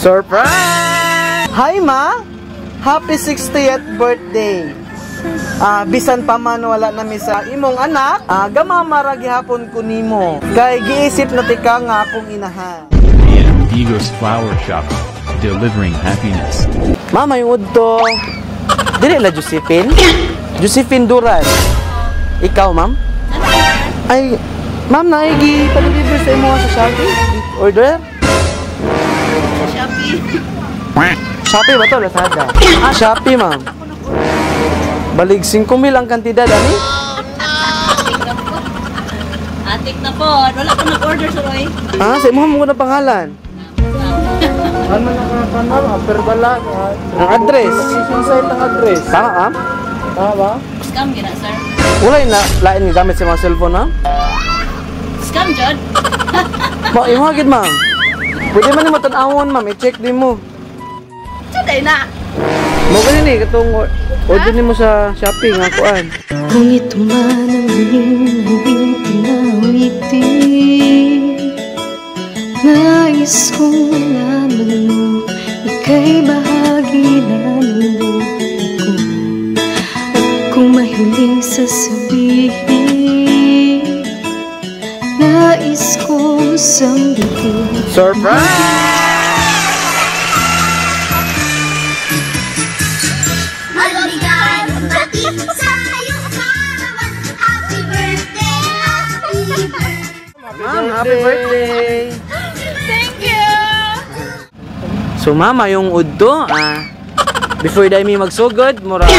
Surprise! Hi, Ma! Happy 60th birthday! Bisan pa man wala na mi sa imong anak, gamama ra gihapon ko nimo. Kay giisip na tika nga akong inahan. AM Digos Flower Shop, delivering happiness. Mama, yung udto. Dili la Josephine? Josephine Duran. Ikaw, ma'am? Ay, ma'am, naigi pa-deliver sa imo sa Shopee? Order? Shopee. Shopee ba to? Lazada? Ah, Shopee, ma'am. Balig 5,000 ang kantidad, ani? Atik na po. Atik na po. Wala ko nag-order sa Roy. Ah, sa imo mo na pangalan. Ano na ka Perbala. Ang address. Location site ang address. Tama, ma'am? Tama ba? Scam gina, sir. Wala yung na, lain nga gamit sa mga cellphone, ma'am? Scam, jud. Ma, imo gid, ma'am. Pwede man nimo tan-awon, ma'am. I-check din mo. Jud ay na. Mo gani ni katong order nimo sa Shopee nga kuan. Kung ito man ang huling huling tinawitin, nais kong malaman mo, ika'y bahagi na ng buhay ko. At kung may huling sasabihin, nais kong sambitin. Surprise! Maligayang bati sa iyong kaarawan. Happy birthday, happy birthday. Ma'am, happy birthday! Thank you. So mama, yung udto, before dahil mi magsugod, mura,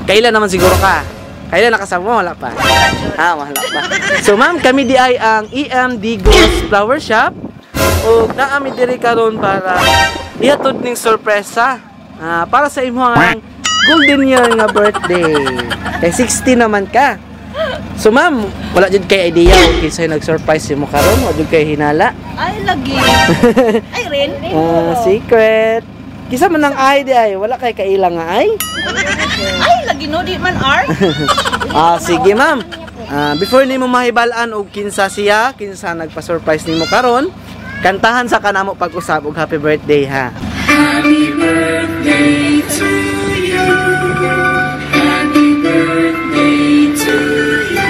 kailan naman siguro ka? Kailan nakasama mo? Wala pa. Ah, wala pa. So ma'am, kami di ay ang EM Digos Flower Shop. O naami diri karon para ihatod ning sorpresa para sa imong golden year nga birthday. Kay 60 naman ka. So ma'am, wala jud kay idea kung kinsay nag-surprise mo karon, wala jud kay hinala. Ay, lagi. Ay, Rin. Secret. Kisa man ang ay di ay, wala kay kaila nga ay. Ay, lagi no, di man R. Sige ma'am. Before nimo mahibal-an og kinsa siya, kinsa nagpa-surprise nimo karon, kantahan sa kanamo pag-usab og happy birthday ha. Happy birthday to you. Happy birthday to you.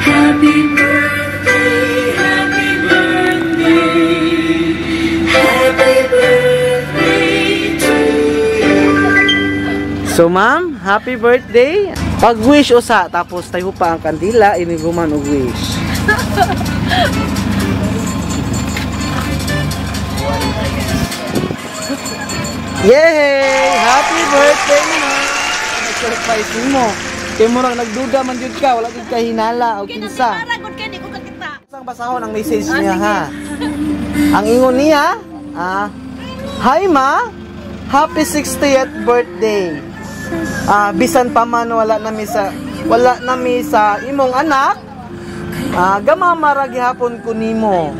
Happy birthday, happy birthday. Happy birthday to you. So ma'am, happy birthday. Pag-wish usa tapos tayo pa ang kandila iniguman og wish. Yay! Happy birthday, ma'am! Nag-surprise nimo. Kay murag nagduda man jud ka, wala jud ka hinala og kinsa. Para good kay di ko kakita. Isang basahon ang message niya ha. Ang ingon niya, "Hi ma, happy 60th birthday. Bisan pa man wala na mi sa imong anak, gamama ra gihapon ko nimo.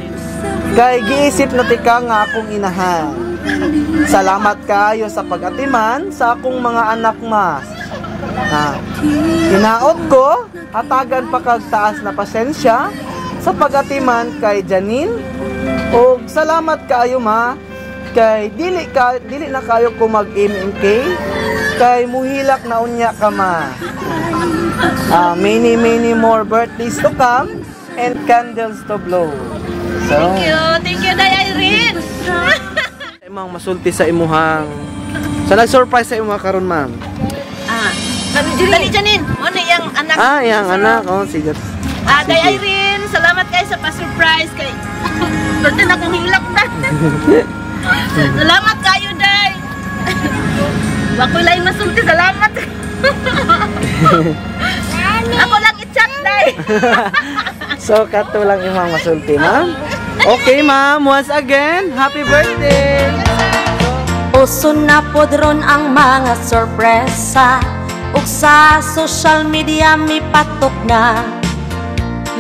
Kay giisip na tika nga akong inahan. Salamat kaayo sa pag-atiman sa akong mga anak ma. Hinaot ko, hatagan pa kag taas na pasensya sa pag-atiman kay Janine. Og salamat kaayo ma, kay dili na kayo ko mag-MMK, kay muhilak na unya ka ma. Many many more birthdays to come and candles to blow." So, Thank you. Thank you, Day Irene. Imong masulti sa imuhang sa nag-surprise sa imuha karon ma'am. Dali Janine. Mo na iyang anak. Ah, iyang anak. Oh, sige. Day Irene, salamat kayo sa pa-surprise kay. Pwede na akong hilak na. Salamat kayo, Day. Wako lang masulti, salamat. Ako lang i-chat, Day. So, kato lang imong masulti, ma'am. Okay, ma'am. Once again, happy birthday! Uso na pod ron ang mga sorpresa, ug sa social media mipatok na.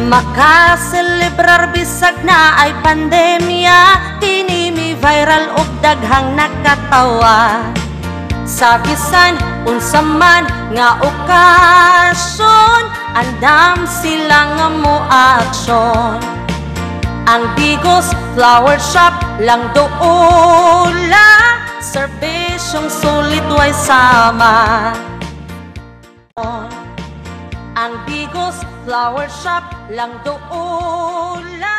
Makaselebrar bisag na ay pandemya, kini mi viral ug daghang nakatawa. Sa bisan unsa man nga okasyon, andam sila nga mo aksyon. Ang Digos Flower Shop lang doula, serbisyong sulit way sama. Ang Digos Flower Shop lang doula.